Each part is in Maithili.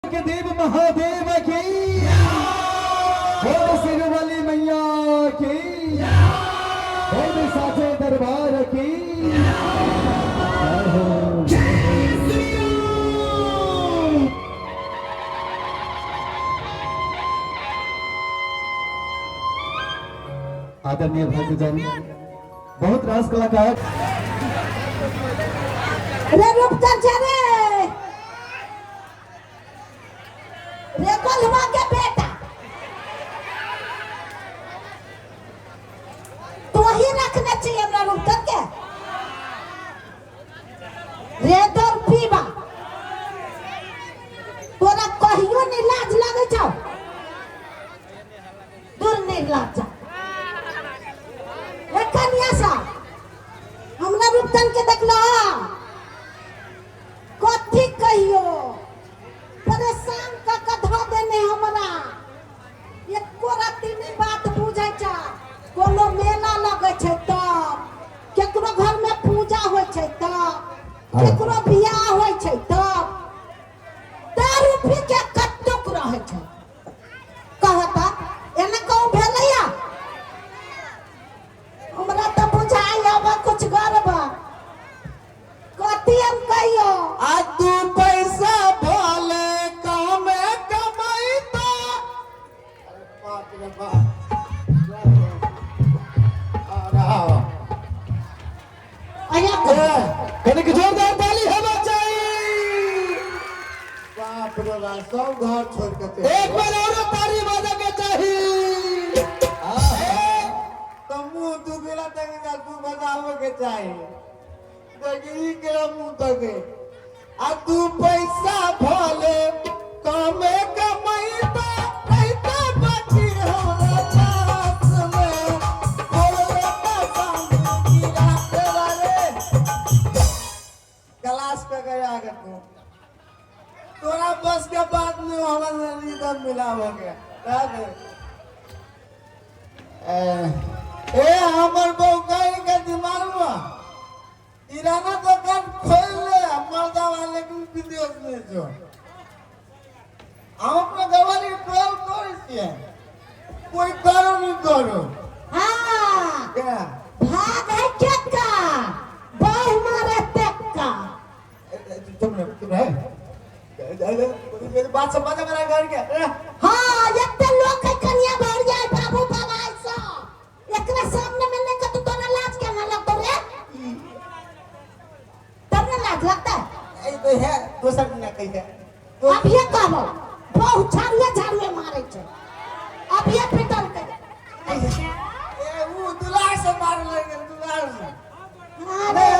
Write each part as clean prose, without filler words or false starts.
के देव महादेव की, बोल सिरवली मैया की, बोल साचे दरबार की। आदरणीय भक्तजन, बहुत रास कलाकार रे रूपचंद छे रे, रे कोल्हवा के बेटा, तू ही रखने चाहिए हमरा रूपचंद के। रे तोर पीबा, तोरा कहियो नहीं लाज लगे छौ? दूर नहीं लाज जा। रे कन्या सा, हमरा रूपचंद के देखलो? कथी कहियो, परेशान कऽ कऽ धऽ देने हमरा। एको रत्ती नहि बात बुझै छै। कोनो मेला लगै छै तब, केकरो घरमे पूजा होइ छै तब, केकरो बियाह होइ छै तब दारू पी के कत्तुक रहै छै। कहता एना कहूँ भेलैया? हमरा तऽ बुझाइ अब कुछ गड़बड़। कथी हम कहियो? आ तू पैसा भले कमे कमाइता। अरे बाप रे बाप, अया। कनिक जोरदार ताली होना चाहिए। बाप रे बाप, सब घर छोड़ के चलि एक बार और ताली बजा के चाहिए। तो मुंह दुगला तक तू बजावे के चाही। देखी के मुंह तक आ तू पैसा भले कमे कमाइता रहता, बाकी हमरा पास में बोले का की रात वाले क्लास पे गया के तू तोरा बस के बाद में हमरा रिदम मिला हो गया। ए हमर बहू कहीं के दिमाग में किराना दुकान खोल ले मर्दा, लेकिन विदेश में जो हम अपना घरवाली के ट्वेल्व करै छियै, कोई करो नहीं करो। हाँ। क्या? भाग है चक्का, बहु मारे टेक्का। तुमने तुमने बात समझ मेरा घर के। हाँ, एते लोग है, कन्या भर जाए बाबू बगाई सा, एकरा सामने में नहीं कतु तोरा लाज केना लगतो रे? तब ना लाज लगता है। ए तो है दोसर ना कही है। अब ये कहबो, बहु झाड़ुए झाड़ुए मारे छे। अब ये पिटल के ए ऊ दुलार से मार लगे, दुलार से। अरे।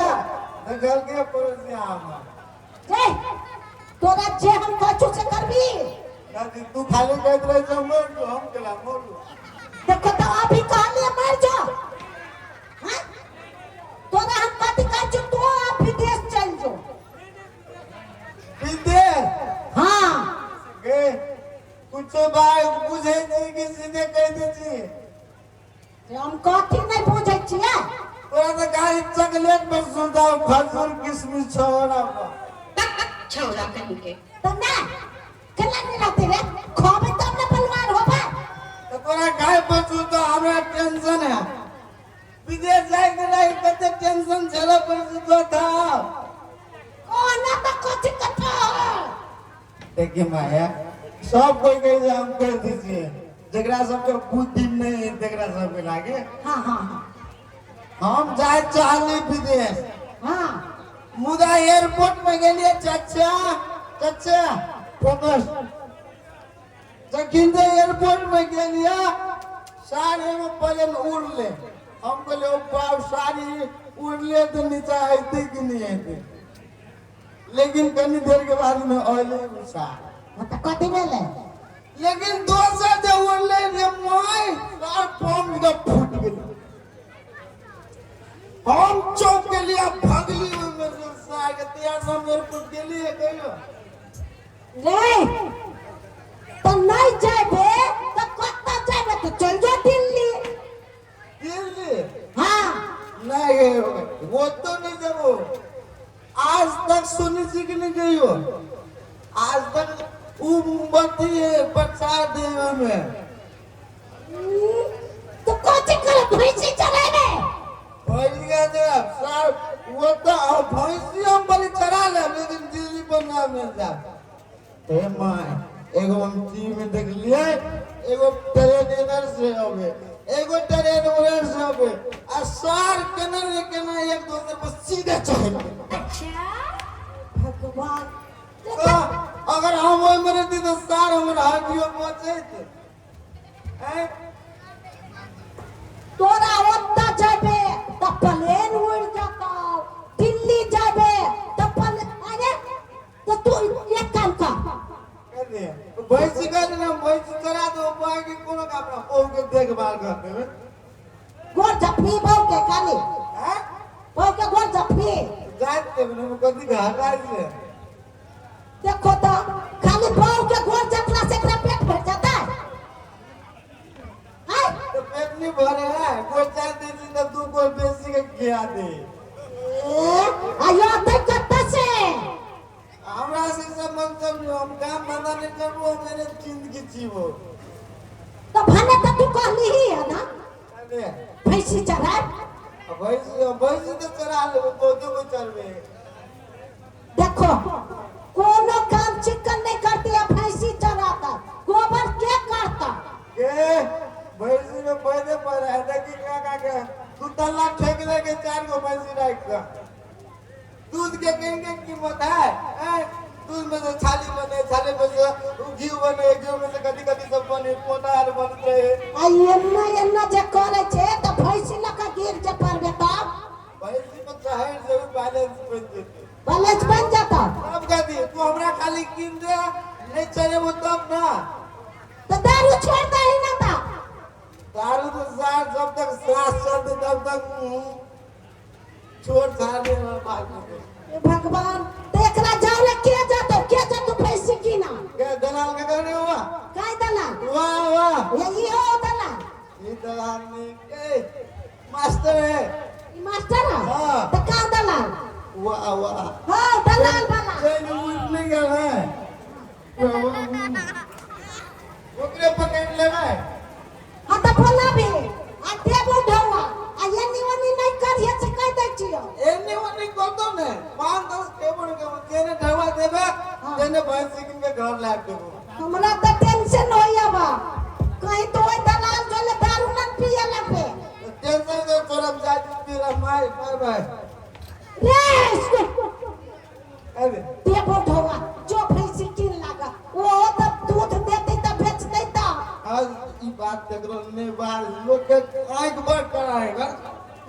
देखल के पड़ोसी आमा। रे तोरा जे हम कहछु से करबी? दादी, तू खाली कहत रहे जो मर जो, हम केला मरू? देखो तो, अभी कहलिए मर जो। हाँ? तोरा हम कथी कहै छु, तू अब विदेश चल जो। विदेश? हाँ। गे, कुछो बात बुझे नहीं कि सीधे कह दे छी? से हम कथी नहीं बुझै छियै। तोरा तो गाड़ी चॉकलेट पर सुनता खजूर किशमिश छोड़ा पर। छौड़ा कहीं के। तो ना केना नहीं रहते रे? खबे तब ने बलवान होबे। तो तोरा गाय पर सुनता, हमरा टेंशन है। विदेश जाए के रही, कते टेंशन झेले पर सुनता था। कहना तो कथी कथा। देखिए माया, सब कोई कहे जे हम कर दीजिए, जकरा सबके बुद्धि नहीं है तकरा सबके लागे। हाँ हाँ हाँ हम जाए चाहली विदेश। मुदा एयरपोर्ट में गेलिए, चाचा चाचा फोकस। जखन जे एयरपोर्ट में गेलिए, सारे में प्लेन उड़ले। हम कहलिए, ओ बाप, सारी उड़ले तो नीचा अयते कि नहीं अयते? लेकिन कनी देर के बाद में अयले सार। हाँ, तऽ कथी भेलै? लेकिन दोसर जे उड़ले रे my, सार बम एकदम फूट गेलै। हम चौंक गेलिए, भगली ओहिमे से सार के। तैयार से हम एयरपोर्ट गेलिए कहियो? रे तऽ नहि जेबे तऽ कतऽ जेबे? तऽ चल जो दिल्ली। दिल्ली? हाँ। नहीं गए, वो तो नहीं जब आज तक सुनी छी कि नहीं गई हो आज तक। उ बत्ती है प्रसाद दे ओहिमे। तू कोची कर भैंसी चराबे? भैंसी के जगह सार वो तो भैंसी हम बलि चरा लेब, लेकिन दिल्ली पर ना मिल जाए। हे my, एगो हम टीवी में देखलिए, एगो ट्रेन इधर से आवे, एगो ट्रेन उधर से आवे, आ सार केना ने केना एक दोसर पर सीधे चढ़। अच्छा भगवान। तो अगर हम ओहि में रहती तो सार हमर हड्डियों पहुंचैत। हैं? तोरा ओतऽ जेबे तऽ प्लेन उड़ि जेतौ, दिल्ली जेबे तऽ प्लेन। अरे तऽ तू एक काम कर। कर दे भैंसी, कर दे भैंसी चरा दो, बाकी कोनो काम ना, बहू के देखभाल कर देबे। गोर जफी बहू के खाली। हैं? बहू के गोर जफी। जाइत देबे ने, कथी घाटा छै? देखो तो खाली बहू के गोर जफला से एकरा पेट भर जाता है। हैं? तो पेट नहीं भरे है, गोर चार दै छी तऽ दू गोर बेसी के खिया दे। ए, आयो ते कत्ता से? हमरा से सब मतलब नहीं, हम काम धंधा नहीं करबो, मेरे जिंदगी जीवो। तो भने तो तू कहली ही है ना। अरे भैंसी चराए। भैंसी, भैंसी तो चरा लेबो, बहुतो को चरबे। देखो कोनो काम चिकन नहीं करती है, भैंसी चराता, गोबर के करता? के भैंसी में पैदे पर है, देखी का का के दू तल्ला ठेक ले के चार गो भैंसी राख के दूध के कहीं कीमत है, हैं? दूध में से छाली बने, छाली में से घी बने, घी में से कथी कथी सब बने, पोना आर बनत रहे। आ एन्ना एन्ना जे करे छे त भैंसी लऽ के गिर जे पड़बे तब? भैंसी में चढ़ जेबै, बैलेंस बन जेतै। बैलेंस बन जेतौ। तब कथी, तू हमरा खाली कीन दे, नहीं चलेबो तब ना। त दारू छोड़ दही ना त। दारू तो सार जब तक सांस चलते तब तक छोड़ छाड़ दे बात। हे भगवान, त एकरा जाओ रे, के जतो, के जतो भैंसी कीना? के दलाल के कहने हुआ? काय दलाल? वाह वाह। ये ई हो दलाल। ये दलाल नहीं के मास्टर है। ई मास्टर है? हाँ। त का दलाल? वाह वाह। हाँ दलाल वाला। चैन उठ नहीं गया है, ओकरे पकड़ लेबै। हाँ त बोलाबी आ देबो ढौआ आ एनी ओनी नहीं करिहे से कहि दै छियौ। एने ओने करतो ने 5-10 टेबल के जेने ढौआ देबे तेने भैंसी कीन के घर ला देबो। हमरा त टेंशन होइया बा, कहीं तो ओइ दलाल जोले दारू न पिए लगबे। टेंशन के छोड़ब, जाय पीला my bye bye. रे अरे देबो ढौआ जो भैंसी कीन लागा, ओ त दूध देतै त बेचतै त। आज ई बात केकरो नहीं बात, लोग के आंख बड़ कराएगा।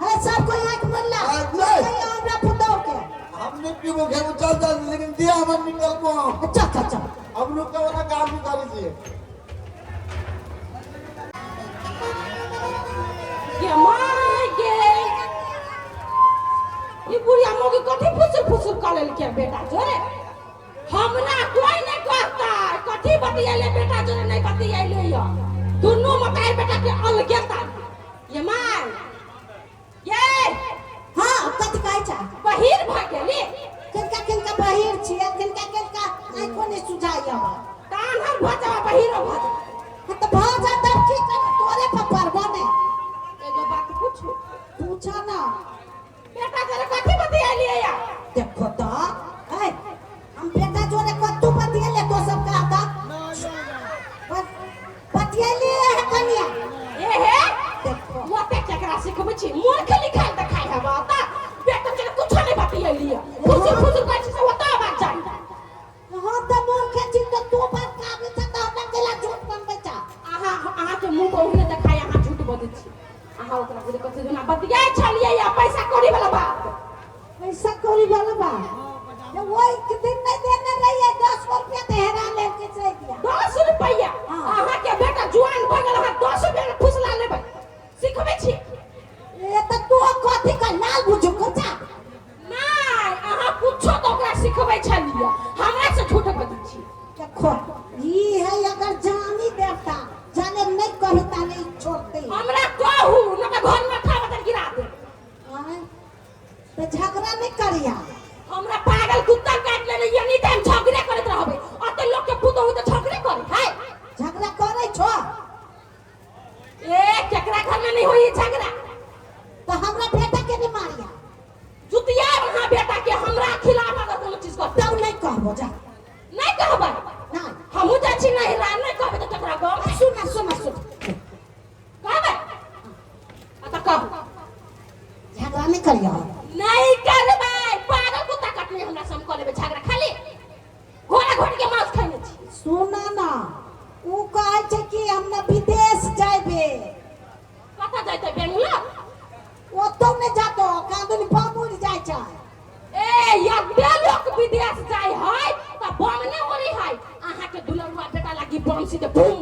है सब कोई आंख मरला। अच्छा। कहियो हमरा पुतोह के। हम नहीं पीबो, खेबो, चल चल, लेकिन दिया हमर निकल को हम। अच्छा अच्छा अच्छा। हम लोग का वाला काम भी करी छिए। ये my गे, ई बुढ़िया मौगी कथी फुसुर फुसुर कऽ लेलकै बेटा जोरे? हमरा कोई नहीं कहता कथी बतियैले बेटा जोरे, नहीं बतियैले य दुनू मताई बेटा के अलगे ता। ये my ये। हाँ कथी कहै छै? बहिर भऽ गेली। किनका किनका बहिर छियै, किनका किनका आँखो नहि सुझाइया। तानहर भऽ जाबा, बहिरो भऽ जाबा। हाँ तऽ भऽ जा तब की करू, तोरे पर पड़बो ने। एगो बात पूछू? पूछा ना। बेटा जोरे कथी बतियैलियै या? देखो तो है हम बेटा जोरे कत्तू बतियेले तो सब कहता बतियेले है कनिया। ए हे। देखो ओते केकरा सिखबै छी? मूर्ख लिखाइ देखाइ हेबा त बेटा जोरे कुछो नहीं बतियेलियै, फुसुर फुसुर कहै छी से ओतऽ आवाज जाइ। हाँ तऽ मूर्ख छी तऽ तू बात काबे छ तऽ हमरा केला झूठ बनबै छ? अहाँ अहाँके मुँह पर ओहने देखाइ, अहाँ झूठ बजै छी। अहाँ ओकरा बुझे कथी दुना बतियाइ छलियै या पैसा कौड़ी वाला बात? पैसा कौड़ी वाला बात ओहि के दिन नहीं देने रहिए, 10 रुपया तो हेरा लेल के चल दिया। 10 रुपया? हाँ। अहाँके बेटा जुआन भऽ गेल, अहाँ 10 रुपया के फुसला लेबै? सिखबै छी? ए तऽ तू कथी का लाल बुझू कचा? नहि, अहाँ कुछो तऽ ओकरा सिखबै छलियै, हमरा से झूठ बजै छी। देखो ई है, अगर जानी देवता जाने नहीं कही ताने छोड़ते। हमरा कहू न तऽ घर में खा बदल गिरा दे। आय तऽ झगड़ा नहीं करिया। हमरा पागल कुत्ता काटि लेने, एनी टाइम झगड़े करैत रहबै। ओते लोक के पुतोह पुतोहु तऽ झगड़े करै है। झगड़ा करै छो? ए, केकरा घर में नहीं होई झगड़ा? तऽ हमरा बेटा के नहीं मारिया। जुतिया अहाँ बेटा के हमरा खिलाफ अगर कोनो चीज करतै। तब नहीं कहबो, जा। नहीं कहबै? नहीं। हमहूँ जाइ छी नहिरा, नहीं कहबै तऽ केकरा गम? सुन सुन सुन। कहबै आ तऽ कहू। झगड़ा नहीं करियो। नहीं करबै। पागल कुत्ता कटने हमरा सम कऽ लेबै झगड़ा, खाली घोड़ा घोड़ी के मांस खैने छी। सुना ना, उ कहै छै कि हम ना विदेश जाबे। कतऽ जैतै? बेंगलोर? ओतौ नहि जातो, कांदुनी बम उड़ि जाइ छै। ए, यदि लोक विदेश जाइ है तऽ बम नहि उड़ै है, अहाँके दुलरुआ बेटा लागी बम सीधे बूम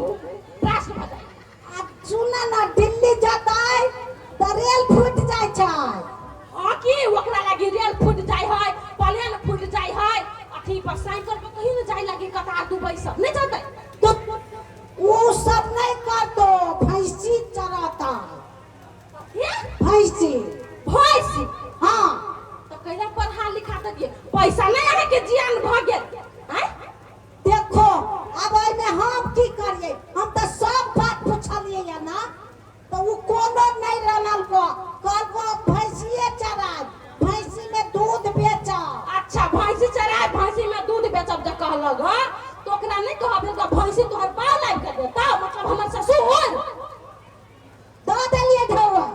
ब्लास्ट भऽ जाइ। आ सुना ना, दिल्ली जतै तऽ रेल फूटि जाइ छै। हाँ की, ओकरा लागी रेल फूट जाइ है, प्लेन फूट जाइ है, अथी पर साइकिल पर कहीं न जाइ लागी कतार दुबई सब नहीं जतै। तो उ सब नहीं करतो, भैंसी चराता। हे? भैंसी। भैंसी? हाँ। तऽ कैला पढ़ा लिखा देलियै? पैसा नहि अहाँके जियान भऽ गेल आँय? देखो, अब एहिमे हम की करियै? हम तऽ सब बात पुछलियै या ना, तऽ उ कोनो नहि रनलको, कहलको भैंसिए चराय, भैंसी में दूध बेचब। अच्छा, भैंसी चराय, भैंसी में दूध बेचब जे कहलक हँ, तऽ ओकरा नहि कहब जे भैंसी तोहर पाव लाबि कऽ देतौ, मतलब हमर ससुर? दऽ देलियै ढौआ।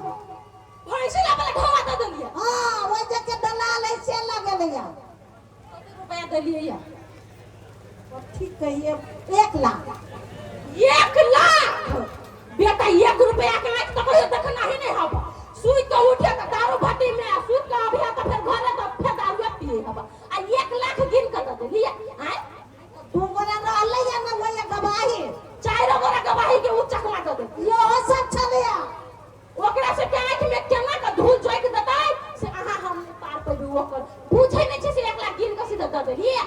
भैंसी लाबे लए ढौआ दऽ देलियै? हाँ, ओहि जे के दलाल है से लगेलैया। कते रुपया देलियै या? कथी कहिए, 1 लाख। 1 लाख? बेटा, 1 रुपया के आँखि तऽ कहियो देखना ही नहीं हब। सुति कऽ उठे तऽ दारू भट्टी में, आ सुति कऽ अभिया तऽ फेर घरे तऽ फेर दारुए पिए हब, आ 1 लाख गिन कऽ दऽ देलियै आँय? दू गोरा रहलै या ना, वही गवाही। चारि गोरा गवाही के उ चकमा दऽ देलियै? इहो सब छलैया। ओकरा सबके आँखि में केना कऽ धूल झोंकि देतै से अहाँ हम नहि पार पेबै। ओकर बुझै नहि छै से 1 लाख गिन कऽ सीधा दऽ देलियै।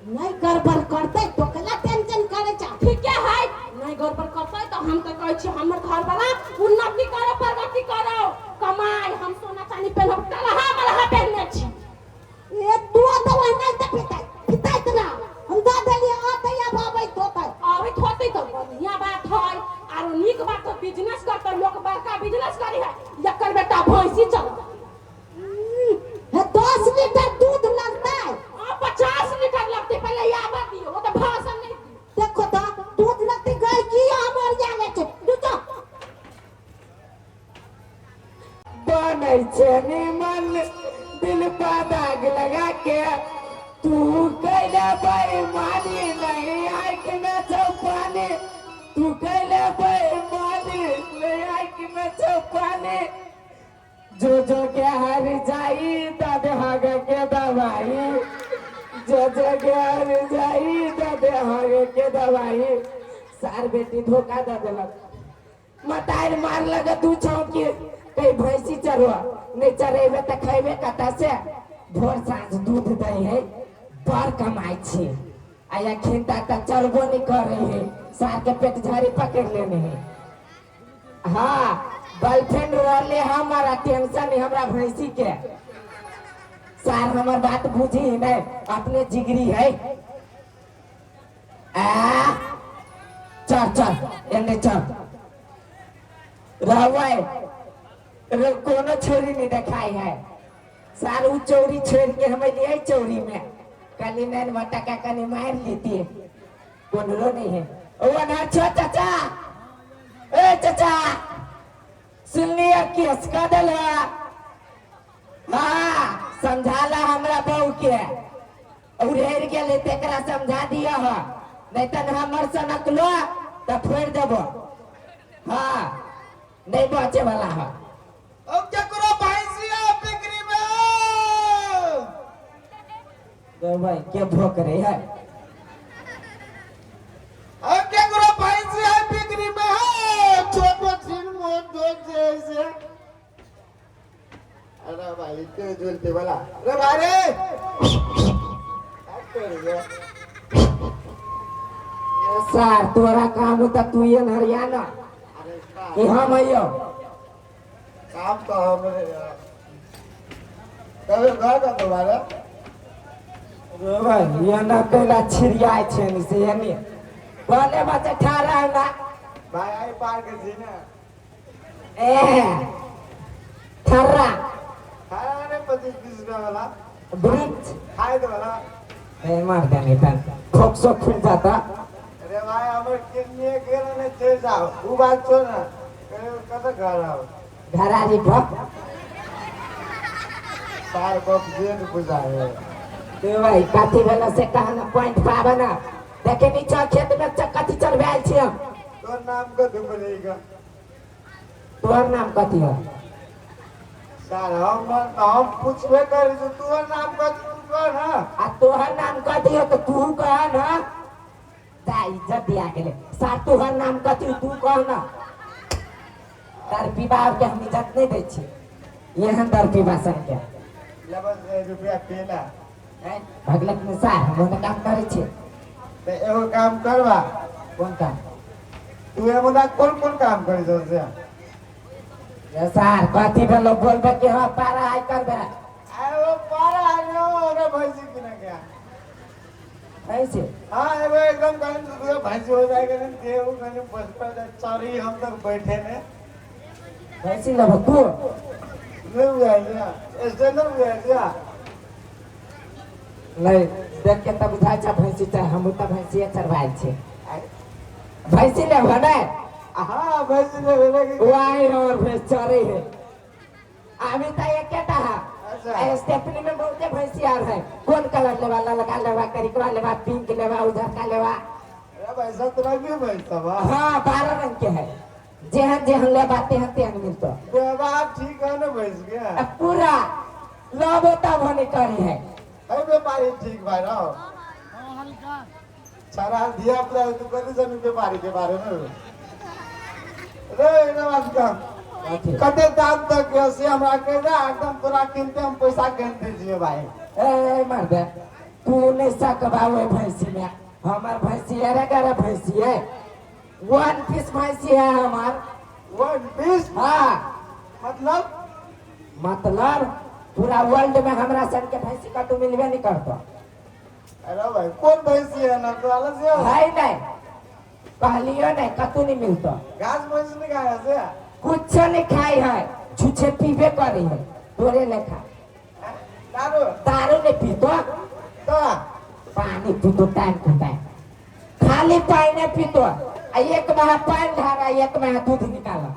नहीं गड़बड़ करतै तो कैला टेंशन करै छ? ठीके है, नहि गड़बड़ करतै तऽ हम तऽ कहै छी हमर घरवाला उन्नति करो, प्रगति करो, कमाइ, हम सोना चानी पेन्हब, टलहा मलहा पेन्हने छी। ए, तू तऽ ओहिना तऽ पिताइ पिताइत ना, हम दऽ देलियै, आतै आब आबैत होतै। आबैत होतै तऽ बढ़िया बात है, आरो नीक बात तऽ बिजनेस करतै लोक, बड़का बिजनेस करी है, एकर बेटा भैंसी चल। हे, 10 लीटर दूध लगतै। हाँ, 50 लीटर लगतै, पहिले आबऽ दियौ, ओ तऽ भाषण नहि दियौ। देखो तऽ दूध लगतै गाय की हमर जाने छै दूध। बनै छै निमन दिल पर दाग लगा के, तू कैले बेईमानी, नहीं आँख में छौ पानी, तू कैले बेईमानी, नहीं आँख में छौ पानी, जो जो के हर जाई दद हग के दवाई, जो जो के हर जाई दद हग के दवाई। सार बेटी धोखा दे देलक, मतार मार लगा तू चौकी कहीं भैंसी चरवा, नहीं चरेबे तऽ खैबे कतऽ से? भोर साँझ दूध दै है, बड़ कमाइ छी, आ अखन तक चरबो नहीं करे है, सार के पेट झाड़ी पकड़ लेने है। हाँ, गर्लफ्रेंड रहले हमारा टेंशन है हमरा भैंसी के। सार हमर बात बुझी नहीं, अपने जिगरी है। आ चल चल, एने चल। रहबै रे, कोनो छोरी नहीं देखाई है। सार उ चौरी छोड़ के हम लिए चौरी में कली नैन मटका कनी मार लेती, कोनो नहीं है। ओ अनार छो चाचा, ए चाचा, सुन लिया, केस कर दिल। हाँ, समझाला हमरा बहू के, उड़ेर गेलै, तेकरा समझा दिया ह, नहीं तन हमर सनकलो तऽ फोड़ि देबो। हाँ, नहीं बचे वाला है। अब केकरो भैंसिया बिक्री में? तो भाई के भोक रहे है? अब केकरो भैंसिया बिक्री में है? छोटो छिन मोटो जैसे। अरे भाई, के झूलते वाला अरे भाई रे, क्या कर रहे? ए सार, तोरा काम होता तू ये हरियाणा अरे कि हम अइयो? काम तो हमरे यार तबे घर का तुम्हारा रे भाई ये ना कैला छिड़ियाइ छै नि से एनी बोले बच्चा ठाड़ा ना। भाई आई पार के छी ने। ए ठर्रा। खाना ने 25-20 रुपया वाला। वृक्ष। खाए दो वाला। ए मार देने तन खोपसो खुल जाता। अरे भाई हमर किडनी गेल ने चलि जाओ उ बात छोड़ ना कत घर आओ। घरारी भक। सार बप जे ने बुझाए। ते भाई कथी भेल से कहा ना पॉइंट पाबे ना देखे नीचा खेत में कथी चढ़वायल छी हम। तोर नाम कथी बोलेगा? तोहर नाम कथी है? सर हम पूछबे करी छी तोहर नाम कथी तू कह ना। आ तोहर नाम कथी है तो तू कह ना। जा इज्जत दिया गेले सर तोहर नाम कथी तू कह ना। दर विवाह के हम इज्जत नहीं दै छी एहन दर विवाह सन के। लेबस रुपया पेला। भगलक में सर हम ओने काम करै छी। त एगो काम करबा। कोन काम? तू एमना कोन कोन काम करै छौ से? सर कथी भेलो बोलबे कि हाँ पारा आइ करबे। आयो पारा आयो ओकरा भैंसी किने के। भैंसी? हाँ एगो एकदम कहीं दूध भैंसी हो जाएगा नहीं देव कहीं बस पर चरी हम तक बैठे ने। भैंसी लेबो तू? नहीं बुझाइ स्टैंडर्ड बुझाइ। नहीं देख के तब बुझाइ छै भैंसी चाहे हमहूँ तऽ भैंसिए चरवायल छी। भैंसी लेबो ने? हाँ भैंसी लेबे। वाह और भैंस चरे है अभी तो एकेटा है। अच्छा। स्टेपनी में बहुते भैंसी आर है। कौन कलर लेवा? ललका लेवा, करिकवा लेवा, पिंक लेवा, उजरका लेवा? अरे भाई सतरंगी भैंस बा। हाँ 12 रंग के है। जेहन जेहन लेवा तेहन तेहन मिलतो। व्यवहार ठीक है ना भैंस के? अब पूरा लबो तब होने करी है। अरे व्यापारी ठीक भाई रहो। सारा दिया पूरा तू कभी जमीन व्यापारी के बारे में रे ना बात का कते दाम तक से हमरा कह दे एकदम तोरा किनते हम पैसा गिनते छियै भाई। ए मर दे तू नहीं सकबा ओहि भैंसी में। हमर भैंसी अरे गरे भैंसी है 1 पीस भैंसी है हमार। 1 पीस? हाँ। मतलब? मतलब पूरा वर्ल्ड में हमरा सन के भैंसी का तू मिलबे नहीं करतो। अरे भाई कौन भैंसी है ना तो अलग से है नहीं कहलियो नहीं कतू नहीं मिलतो। घास भैंस नहीं खाया से? कुछ नहीं खाई है छुछे पीबे करी है तोरे लेखा। दारू? दारू नहीं पीतो तो पानी पीतो टाइम टू टाइम। खाली पानी नहीं पीतो एक माह पानी ढारा एक माह दूध निकाला।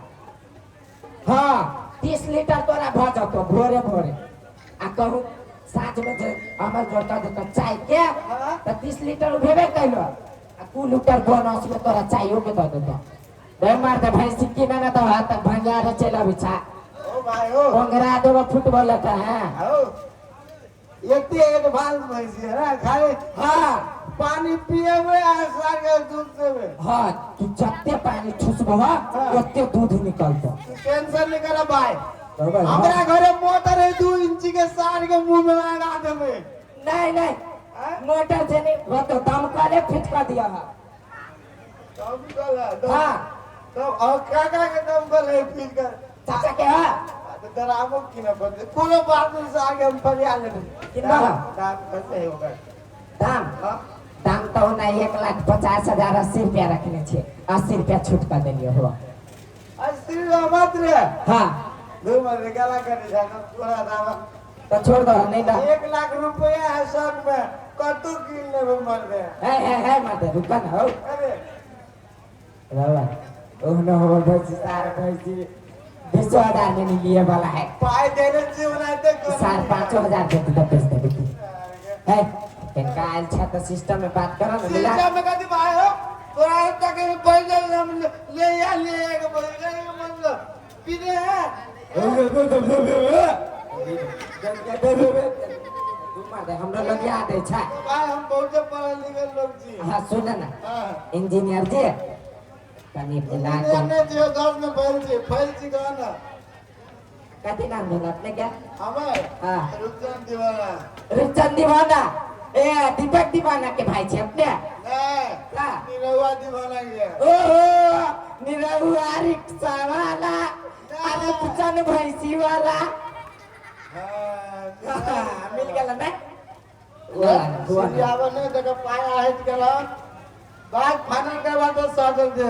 हाँ 30 लीटर तोरा भ जतो भोरे भोरे। आ कहू साँझ में जे हमर जोड़ता देता चाय के तो 30 लीटर उठेबे कैलो आ 2 लीटर बोनस में तोरा चायो के दऽ देतो। रे मार दे भैंसी की ना तो हाथ तक भंगार चल अबै छा। ओ भाई ओ ओंगरा देबो फुटबॉल का है। ओ एते एडवांस भैंसी है ना खाली। हाँ पानी पिएबे आ सागे दूध देबे। हाँ तू जते पानी ठुसबो ओते दूध निकलतो। टेंशन नहीं कर भाई हमरा घरे मोटर है 2 इंच के सार के मुंह में लगा देबे। नहीं नहीं मोटर से नहीं वो तो दमकले फिट कर दिया है। दमकल है? हाँ तो और का का के दमकल है फिट कर चाचा के है तो डरावो की ना पड़े कोनो बात नहीं से आगे हम फरिया लेबे। कितना दाम कैसे है ओकर? दाम? हां दाम तो होना 1,50,000 80 रुपया रखने छे 80 रुपया छूट कर देलियो हो। 80 रुपया मात्र? हां दू महीने गला करे जाना तोरा दाम तो छोड़ दो नहीं दा। 1 लाख रुपया है सब में कतू किन लेबे मर दे। है है है मत रुका ना हो। अरे बाबा ओहनो हमर भैंसी सार भैंसी 20,000 में नहीं लिए वाला है। पाई देने छी ओनाते सार 5,000 दे दे बेच दे तू। है काल छा तो सिस्टम में बात करो ना मिला। सिस्टम में कथि भाई हो तोरा तक पैसा हम ले आ ले के बोल के मतलब पीने है। तू मार दे हमरा लग याद है छा। भाई हम बहुत पढ़ल लिखल लोग छी। हां सुन ना इंजीनियर जी कनी मिला के इंजीनियर जी 10 में फैल छी कह ना। कथी नाम भेल अपने के? हमें हां रूपचंद दीवाना। रूपचंद दीवाना? ए दीपक दीवाना के भाई छे अपने? नहीं निरहुआ दीवाना के। ओहो निरहुआ रिक्शा वाला अरे रूपचंद भैंसी वाला। हां मिल गेल ना? हुआ। सीरियाबो नहि देख पाया हटि गेल बात फाइनल करबा तऽ सटल दे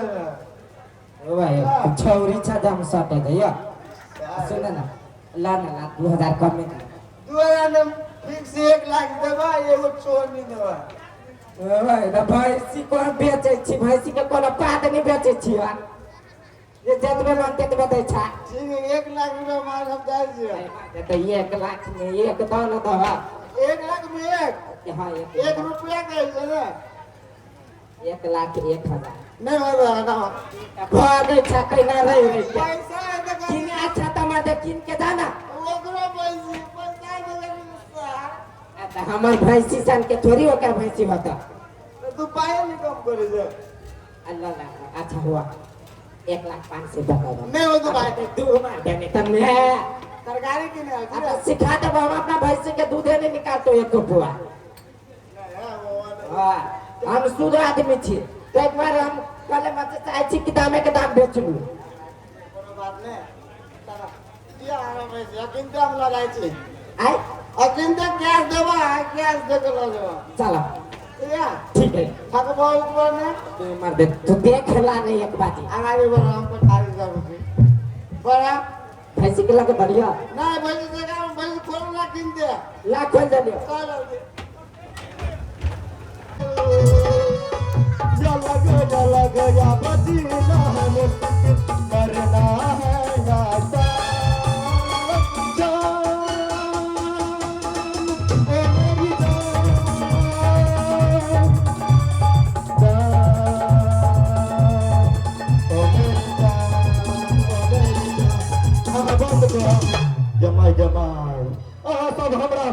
ओ भाई छौरी छ दम सटे दैया सुन न ला न ला 2000 कम में दे। 2000 ने फिक्स 1 लाख देबा, एगो छोड़ नहीं देबा। ओ भाई त भैंसी कोन बेचै छी? भैंसी के कोनो पात नहीं बेचै छी बा जे जतबे मन ततबे दै छा। ठीक है, 1 लाख रुपया मार, हम जाइ छियै। त 1 लाख में एक दऽ न दह। 1 लाख में एक? हाँ, एक। 1 रुपया कहै छै ने। 1,01,000। नहि होगा ना। भऽ दै छा कैना रहि रहि के। पैसा है तऽ किने अच्छा त मते किन के जाना। ओकरो पैसा पैसा है तऽ हमर भैंसी सन के थोड़ी ओकर भैंसी होता। तऽ तू पाए नहीं कम करे छै। अल्लाह लाख अच्छा हुआ, 1,00,500 बता दो। नहीं होतो भाई। दू मार देने तब मैं तरकारी किने आयल अब तो सिखा देब हम। अपना भैंसी के दूधे नहीं निकालतो एक बुआ। हाँ, हम शुद्ध आदमी छी, तो एक बार हम कल मत चाहे छी कि दामे के दाम बेच लू। कोनो बात नहि, चला दिया आराम से, अखन तऽ हम लऽ जाइ छी। आय? अखन तऽ कैश देबा, कैश दे के लऽ जेबा। चलो। ठीक है। ठीक है। थकबो ऊपर ने? तू मर दे, तू देख ला नहीं एक बाजी। आगाड़ी बढ़, हम पठारी सब छी बड़ा। भैंसी के लगे बढ़िया। नहीं, भैंसी जगह में भैंसी खोल ना किन दे। ला खोल दे। चल। या लग या बजीना है मुश्किल, मरना है या जान, ओ मेरी जान, जान, ओ मेरी जान, ओ मेरी जान। अहाँ बंद करू। जमाइ जमाइ, अहाँ सब हमरा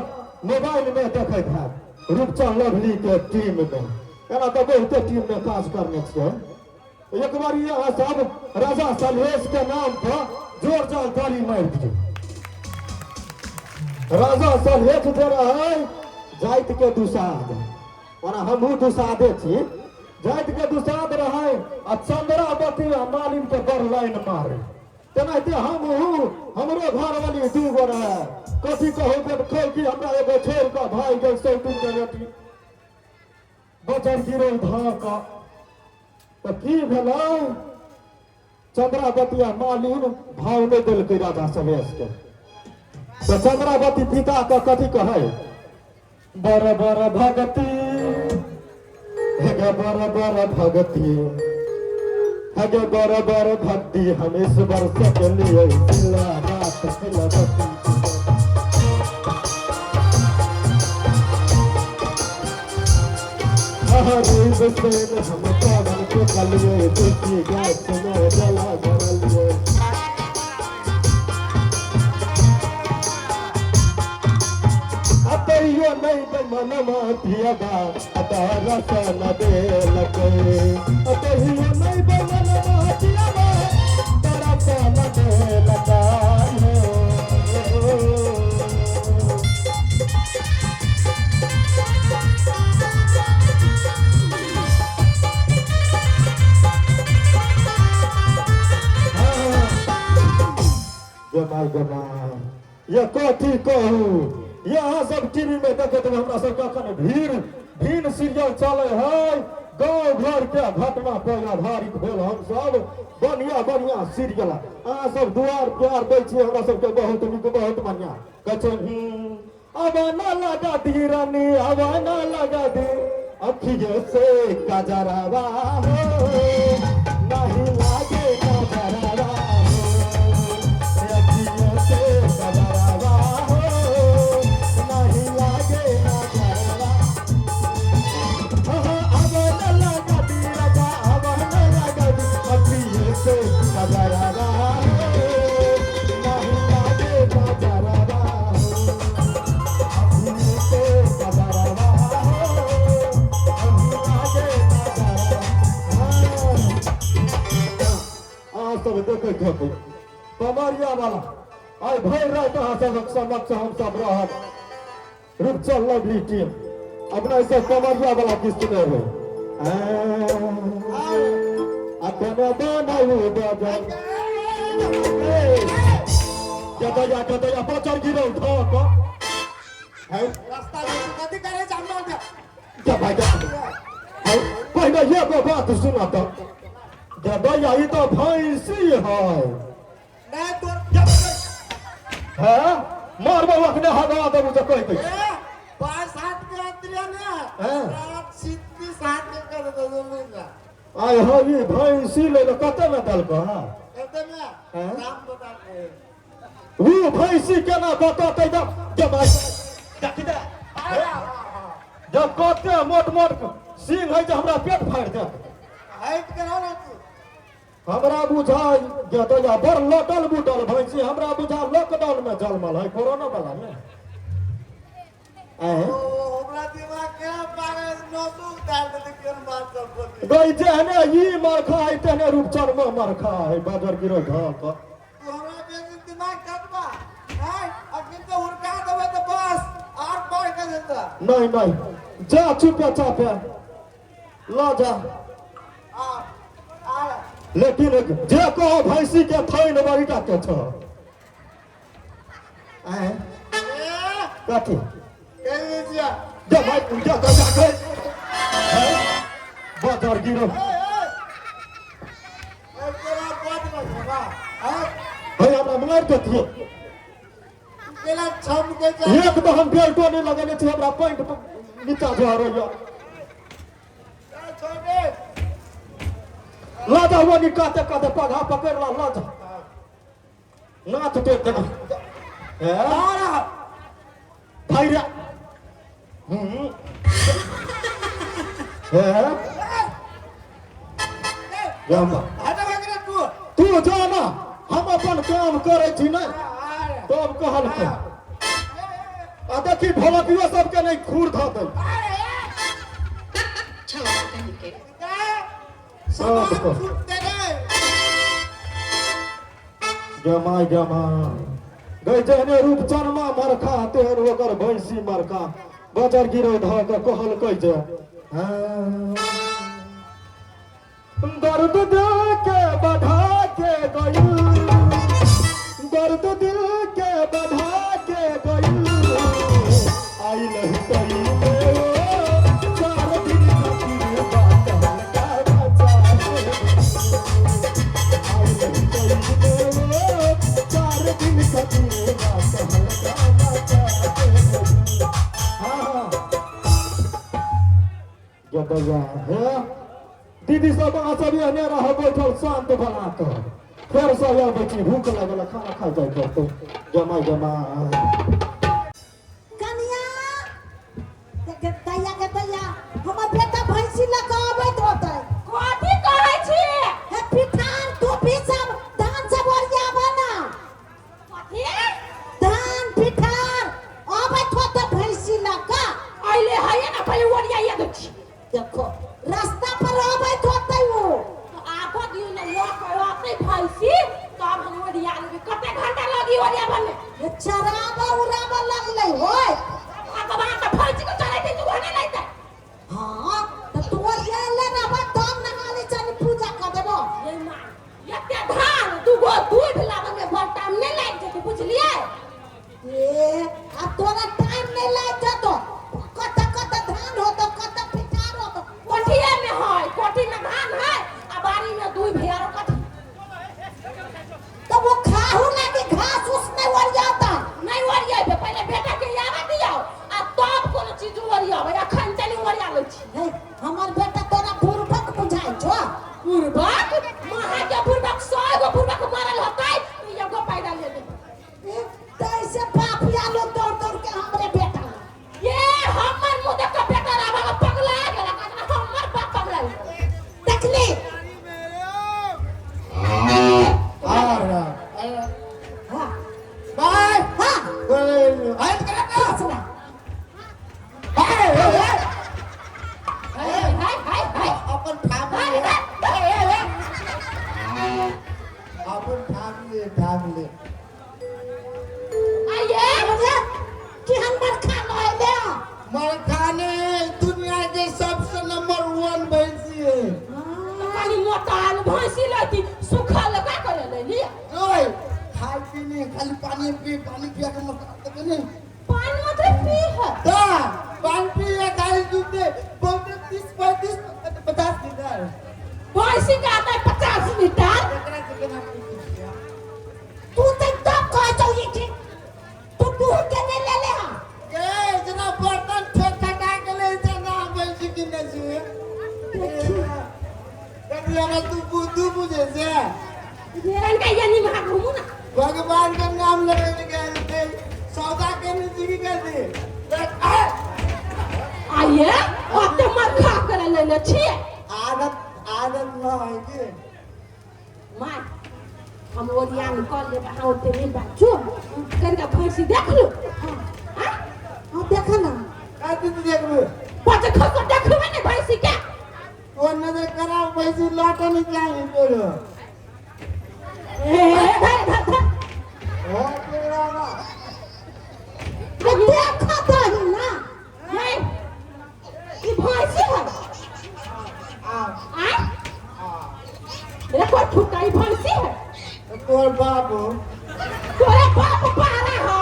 मोबाइल में देखैत हैत रूपचंद लवली के टीम में। एना तऽ बहुते टीम में काज करने छियै। एक बार अहाँ सब राजा सलहेश के नाम पर जोर जोर ताली मारि दियौ। राजा सलहेश जे रहै जाति के दुसाद, ओना हमहूँ दुसादे छी, जाति के दुसाद रहै आ चंद्रावती आ मालिन के बड़ लाइन मारे। तेनाहिते हमहूँ, हमरो घरवाली दू गो रहै। कथी कहू बेट कि हमरा एगो छोड़ि कऽ भागि गेल सौतुन के बेटी बचर गिरल धऽ कऽ। तऽ की भेलै? चंद्रावती आ मालिन भाव नहि देलकै राजा सलहेश के। तऽ चंद्रावती पिता के कथी कहै? बड़ बड़ भगती हे गे, बड़ बड़ भगती हे गे, बड़ बड़ भक्ति हम ईश्वर से के लिए रात खिलवती। हरीब सेन हम पवन के कलिए तुलसी गाछ में जला भरलिए। तैयो नहीं मनमा पियबा दरस न देलकै। तैयो नहीं मनमा पियबा दरस न देलकै हो। जमाई जमाई, ये कथी कहू, यहाँ सब टीवी में देखैत रहू, हमरा सबके अखन भीड़ भीड़ सीरियल चले है। गाँव घर के घटना पर आधारित भेल हम सब बढ़िया बढ़िया सीरियल। अहाँ सब दुआर प्यार दै छियै हमरा सबके, बहुत नीक, बहुत बढ़िया। कहै छै अब न लगा दी रानी, अब न लगा दी अखिए से कजरवा हो, नहीं लागे नजरवा हो, अखिए से कजरवा हो, नहीं लागे नजरवा। अब न लगा दी राजा, अब न लगा दी अखिए से कजरवा हो, नहीं लागे नजरवा हो, अखिए से कजरवा हो, नहीं लागे नजरवा। अहाँ सब देखैत हेबै कमरिया वाला। आइ भरि राति अहाँ सबक समक्ष हम सब रहब, रूपचंद लवली टीम। अपना सब कमरिया वाला किस्त नहि होइ अखन बनाउ बजल कतया कतया पचर गिरौ धऽ कऽ। रास्ता में कथी करे छै? हम बात सुना तऽ गदैया ई तऽ भैंसी है। नहीं तो है मारबो अखने हगा देबू जे कहि दै छी। ए, पाँच हाथ के अंतरिया ने हाँ। सात सिद्धि सात के कर दो मिल आय हो ई भैंसी ले ले कते में देलको हँ? कहते में हाँ। दाम बता दे। ऊ भैंसी केना बतौतै जब जब देखी दे जब कते मोट मोट सिंह है जे हमरा पेट फाड़ि देत। हाइट करा ना तू। हमरा बुझा गेल बड़ लटल बुटल भैंसी, हमरा बुझा लॉकडाउन में जन्मल है कोरोना वाला में। आँय? ओ हमरा दिमाग के पागल नसो उतार देते केन बात सब बोलते। गई जेहने ई मरखा है तेहने रूपचन में मरखा है बाजार गिरो धऽ कऽ। तू हमरा बेसी दिमाग कटबा हैं अखन तो उड़का देबै तऽ बस आर पार कर देता। नहीं नहीं जा चुपे चापे ल जा। आ आ लेकिन जे कहो भैंसी के थैन बड़ीटा के छ। आँय? ए कथी कहि दिया। जा भाई जा जा जा गई बाजार गिरो। ए ए ए तोरा बात ना हैं भाई हमरा मारि देतियै। केला छम के जा। एक तो हम बेल्टो नहीं लगेने छी हमरा पैंट नीचा झरैया। छोड़ दे। ल जा वो निकाते काते पघा पकड़ ला ल जा नाथ टेक देना हैं आ रहा भाई रे हम्म हैं जामा हट भाग रे तू। तू जा ना हम अपन काम करै छी ने आ रे तब कहलकै आ देखी ढोलकियो सबके नहीं खूर धऽ दै। सामान छूटते रे। जमाय जमाय गई जेहने रूपचनमा मरखा तेहन ओकर भैंसी मरखा बजर गिरो धऽ कऽ कहलकै जे हाँ, दर्द दिल के बढ़ा के गइल, दर्द दिल के बढ़ा के गइल, आई नहीं तई में ओ चार दिन खातिर बात हल्का बचा के आई नहीं तई में ओ चार दिन खातिर बात हल्का बचा के गइल। हाँ हाँ गदैया हे दीदी सब अहाँ सब एहने रह बैठल शांत बना कऽ फेर सब आबै छी भूख लागल खाना खा जाय पड़तै जमाय जमाय। कनिया दैया के दैया हमर बेटा भैंसी लऽ कऽ अबैत होतै। कथी कहै छी? हे पिठार टोपी सब धान सब ओरियाबऽ ना। कथी? धान पिठार अबैत होतै भैंसी लऽ कऽ। अइले हइए ना पहिले ओरियाइए दै छी। देखो रास्ता पर अबैत होतै ओ। तो आबऽ दियौ ने लऽ कऽ अतै भैंसी तब हम ओरिया लेबै। कते घंटा लगी ओरियाबऽ में? हे चराबऽ उराबऽ लगलै होय। भगवान तऽ भैंसी के चराइते तू घने लैते। हाँ तऽ तू ओरियाले रहबऽ तब नहाले चल पूजा कऽ देबो। ये माँ एते धान दूगो दूध लाबऽ में बड़ टाइम नहीं लागि जेतै बुझलियै? ए आ तोरा टाइम नहीं लागि जेतो कत कत धान होतो कत पिठार होतो। कोठिए में है कोठी में धान है आ बाड़ी में दूध है आरो कथी? तो वो खाहू लागी घास उस नहीं ओरियाता। नहीं ओरियाबे पहिले बेटा के आबऽ दियौ आ तब कोनो चीज ओरियाबै। अखन चलि ओरिया लै छी। हे हमर बेटा तोरा बुड़बक बुझाइ छौ। बुड़बक महा के बुड़बक 100 गो बुड़बक मरल होतै तो एगो पैदा ले लेबै। ए, तऽ ऐसे पापिया लोग दौड़ दौड़ के हमरे बेटा लग। ये हमर मुँह देख के बेटा रावण पगला गेल हमर बाप पगला गेल। देखली आ रहा हाँ बाय हाँ हाइट करा ना। सुना। हाय हाय हाय हाय हाय हाय अपन ठाम ले अपन ठाम ले ठाम ले। आइए अरे कि हमर खाना ले। मरखाने दुनिया के सबसे नंबर 1 भैंसी है। कनी मोटा भैंसी लेती सूखा लगा कर ले लिया। ओए खाई पी नहीं खाली पानी पी पानी पिया के मत तबे नहीं पानी मत पी है दा पानी पी या खाली दूध दे बहुत 30 35 50 लीटर। भैंसी के आता है 50 मीटर। एकरा से केना पूछै छियै? तू तऽ तब कहै छौ ई ठीक। तू दूध के नहि लेले हँ। ए, जेना बर्तन ठोक ठका के ले छै ना भैंसी किने छियै। देखी। कभी हमरा तू बुद्धू बुझे छै। कनिका ये निमहा घूमू ना। भगवान के नाम लेवे के गेल छै। सौदा के नहीं जी कर दे। आइए ओते मरखा करे लेने छियै। आदत आदत न है कि माय हम ओरियान कऽ लेब, अहाँ ओते नहि बाजू। कनिका भैंसी देख लू। हाँ, आँय? हाँ, देख ना। कथी तू देखबे? बच्चा खसो देखबै ने भैंसी के। तो नजर खराब भैंसी लौटे नहीं चाहिए तोरो। ए, धर धर धर। हो तेरा ना। रे देख दही ना। नहीं, ई भैंसी है। आ आँय? आ रे कोई ठुका ई भैंसी है। तो तोर बाप हो। तोरे बाप पारा हो।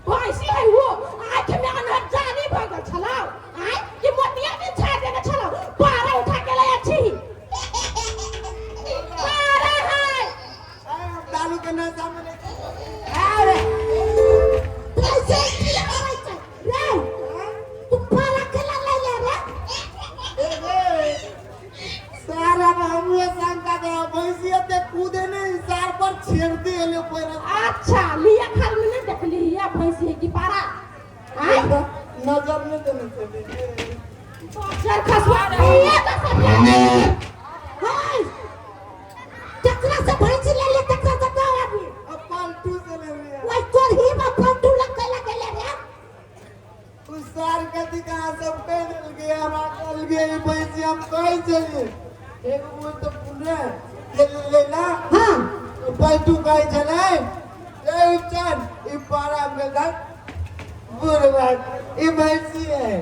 भैंसी है वो। आँख में अनहर जानी भऽ गेल छलौ। आँय? कि मोतिया भी छाड़ि देने छलौ। पारा उठा के लय छी। पारा है। आए, हम दारू के नशा में नहीं। अरे कैसे की करै छै रे? तू पारा केला ले ले रे? ए रे, सारा हमरे शंका के भैंसी एते कूदे नहीं, सार पर छेड़ते एले पैर। अच्छा लिया खाल में नहीं देखली ये भैंसी है कि पारा? आँय? नजर नहीं देने चली। चल खसवा ये तो सब हाय, तकरा से भैंसी ले ले, तकरा से कहो आदमी। अब पलटू से ले लिया। ओइ कोरही में पलटू लग के लगेले रे। उस सार कथी कहाँ सब कह दिल गया, हमरा कल गए ई भैंसी हम कहीं चलिए। एक वो तो पुणे ले ले ला। हाँ। तो पलटू कहीं चले। ए उपचार ई पारा में धक बुढ़वा ई भैंसी है।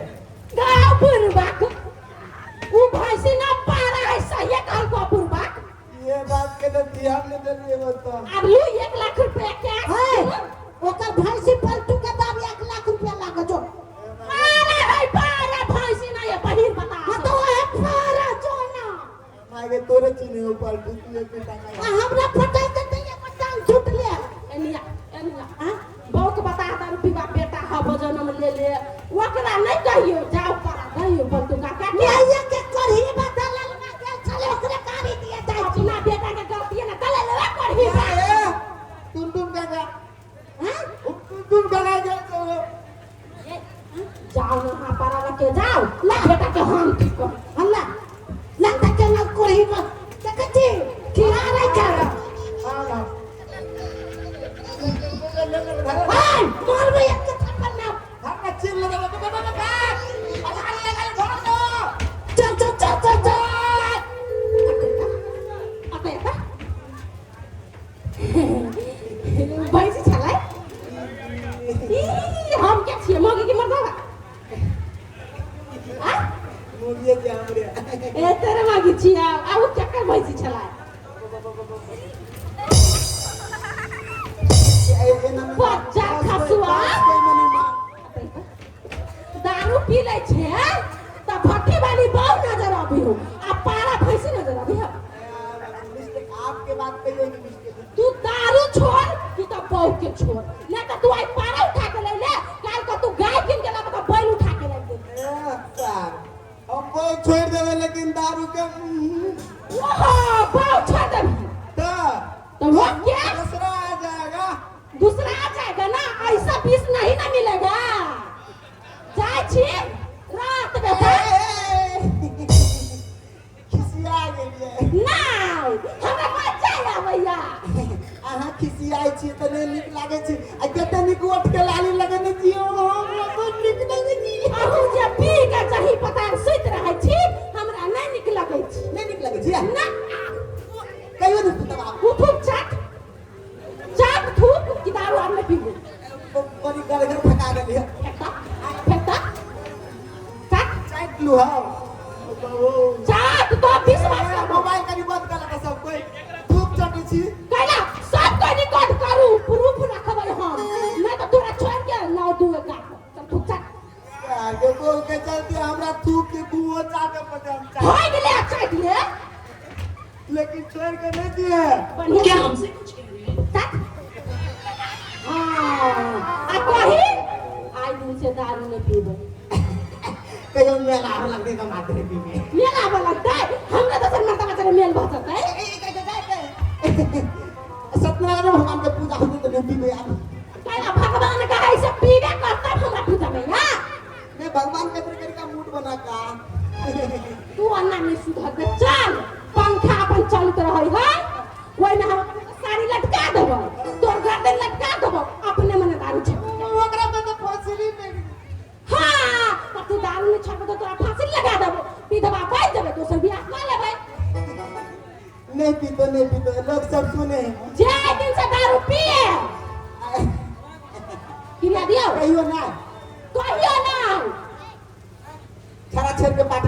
गाँव बुढ़बाक उ भैंसी ना पारा है, सही कहल को बुढ़बाक। ये बात के तो ध्यान नहीं दिलिए बता। अब लू 1 लाख रुपया कैश। हाय, ओकर भैंसी पलटू के दाम 1 लाख रुपया लागो जो। पारा है पारा, भैंसी ना ये बहिर बता। हाँ तो वह पारा जो ना। मागे तोरे चिन्हे हो पलटू तू एक बेटा का। आ हमरा फटाई के तो ये टांग छूट ले। एनिया एनिया हाँ? बहू के बता दारू पीबा बेटा ह भजन में ले ले, ओकरा नहीं कहियो जाओ पारा कहियो पलटू काका के। नहीं के करही में दलाल में गेल छले, ओकरे गाड़ी दिए जाय छी। अपना बेटा के गलती ना दलाल लेबे करही बा। ए, तुम तुम काका। हाँ? तुम तुम काका गेल छलो। ए, जाओ ना हाँ पारा लके जाओ ला बेटा के हम ठीक कर। हल्ला लगता के ना करही में देखै छी खिया रै छै। हाँ हाँ। हाय, मारबै एक के थप्पड़ ना। हम चिल्ल लगा बाबा बाबा बाबा। चल चल चल चल चल। अते अते भैंसी छलै। ई हम के छियै मौगी की मर्दावा? आ मुझे जे हमरे। ए तेरे मागी छियै आ उ केकर भैंसी छलै? बच्चा खसुआ। दारू पी लै छै तऽ भट्ठी वाली बहु नजर अभी हो आ पारा भैंसी नजर अभी हो। आपके बात कहियो कि मिस्टेक। तू दारू छोड़ कि तऽ बहु के छोड़, नहीं तऽ तू आइ पारा उठा के ले ले, काल के तू गाय किन के लाबऽ तऽ बैल उठा के ले ले। ए सर, हम बहु छोड़ देबे लेकिन दारू के ओहो बहु छोड़ देबी तो तो वो क्या दूसरा आ जाएगा। दूसरा आ जाएगा ना, ऐसा बीस नहीं ना मिलेगा। जाय छी रात में खिसिया गेलियै। नाय हमरा मजा आबैया। अहाँ खिसियाइ छी तऽ नहि नीक लागै छै आ कते नीक ओठ के लाली लगेने छी, हमरा बड़ नीक लगै छी। अहूँ जे पी के जही पतार सुति रहै छी हमरा नहि नीक लगै छी। नहि नीक लगै छी? ना। कहियो नहि सुतब आब। उठू चाट चाट थूक कि दारू आर नहि पीबू। बड़ी गड़गड़ थका गेलियै। फेकता फेकता चाट चाटि लू हँ। चाट तो विश्वास करू। मोबाइल कनि बंद कऽ लगा सब कोइ। थूक चटै छी। कैला सब कोइ रिकॉर्ड करू, प्रूफ रखबै हम, नहि तऽ तोरा छोड़ि के 9 2 1 चल थूक चाट। आगे बोल के चलते हमरा थूक के गुओ चाटे पड़तै हम चाट। होइ गेलै चाटि। लेकिन छोड़ के नहीं दिए। बढ़िया। क्या हमसे कुछ कह रहे हैं? तक। हाँ, आ कही आइ दिन से दारू नहीं पीबै। कहियो मेला आर लगतै तऽ मात्रे पीबे। मेल आबऽ लगतै हमरा दोसर मर्दबा चले मेल भऽ जेतै। सत्यनारायण भगवान के पूजा होतै तऽ नहीं पीबे आब। कैला भगवान कहै से पीबे करतै हमरा पूजा में या। नहीं, भगवान के तरह का मूड बना का। तू अन्ना नहीं सुधरबे। चल, पंखा अपन चलत रहै है, ओहिमे हम अपन साड़ी लटका देबै, तोर गर्दन लटका देबो, अपने मने दारू छे। ओकरा में तो फांसी नहीं। हाँ, त तू दारू नहीं छोड़बे तो तोरा फांसी लगा देबो, विधवा बन जेबे, दोसर बियाह कऽ लेबै। नहीं पीतो, नहीं पीतो, लोग सब सुने। जे दिन से दारू पिए किरिया दियौ। कहियो ना। कहियो ना। छड़ा छेड़ के पार्टी।